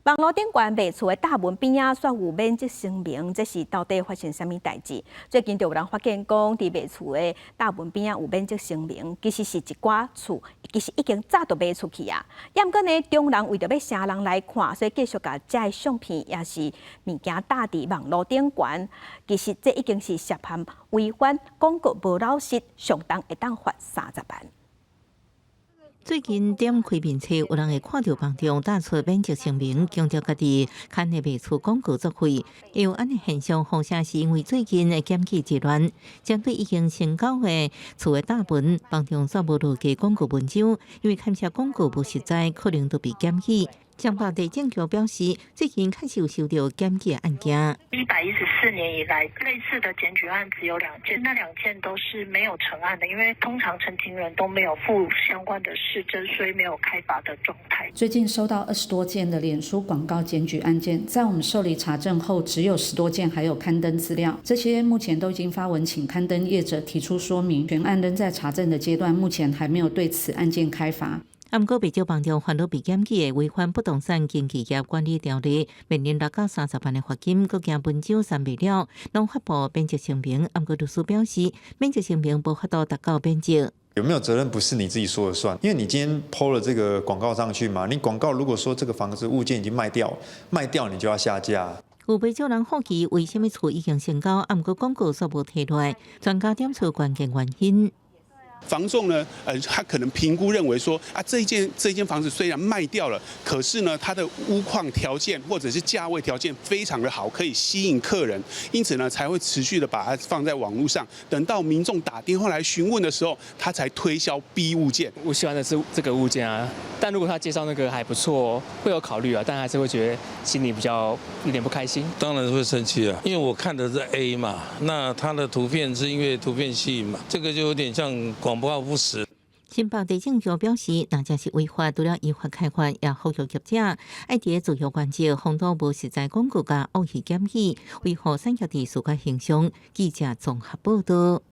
網路頂懸賣厝的大門邊仔煞有免責聲明，這是到底發生啥物代誌？最近就有人發現講，佇賣厝的大門邊仔有免責聲明，其實是一寡厝，其實已經早就賣出去啊。毋過呢，中人為著欲吸人來看，所以繼續共這个相片抑是物件貼佇網路頂懸。其實這已經是涉嫌違反廣告無老實，上重會當罰30萬。最近點開面冊，有人會看著房仲貼出免責聲明，強調家己刊的賣厝廣告作廢。有按呢現象，予聲是因為最近的檢舉之亂，針對已經成交的厝的大門，房仲煞無落架廣告文章，因為牽涉廣告無實在，可能都被檢舉。彰化地政局表示，最近確實有收到檢舉案件。114年以來，類似的檢舉案只有兩件，那兩件都是沒有成案的，因為通常陳情人都沒有附相關的事證，所以沒有開罰的狀態。最近收到20多件的臉書廣告檢舉案件，在我們受理查證後，只有10多件還有刊登資料，這些目前都已經發文請刊登業者提出說明，全案仍在查證的階段，目前還沒有對此案件開罰。啊，毋過袂少房仲犯著被檢舉的違反不動產經紀業管理條例，面臨6到30萬的罰金，閣驚文章刪袂了，攏發布免責聲明。啊，毋過律師表示，免責聲明無法度達到免責。有沒有責任不是你自己說了算，因為你今天 PO 了這個廣告上去嘛，你廣告如果說這個房子物件已經賣掉，賣掉你就要下架。有袂少人好奇為啥物厝已經成交，啊，毋過廣告煞無提落來，專家點出關鍵原因。房仲呢，他可能評估認為說，啊，這一間房子雖然賣掉了，可是呢，它的屋況條件或者是價位條件非常的好，可以吸引客人，因此呢，才會持續的把它放在網路上，等到民眾打電話來詢問的時候，他才推銷 B 物件。我喜歡的是這個物件啊，但如果他介紹那個還不錯，會有考慮啊，但還是會覺得心裡比較有點不開心。當然會生氣啊，因為我看的是 A 嘛，那他的圖片是因為圖片吸引嘛，這個就有點像廣告不實。新北地政局表示，若真是違法，除了依法開罰，也呼籲業者愛佇自由原則，防堵無實在廣告佮惡意檢舉，維護產業秩序佮形象。記者綜合報道。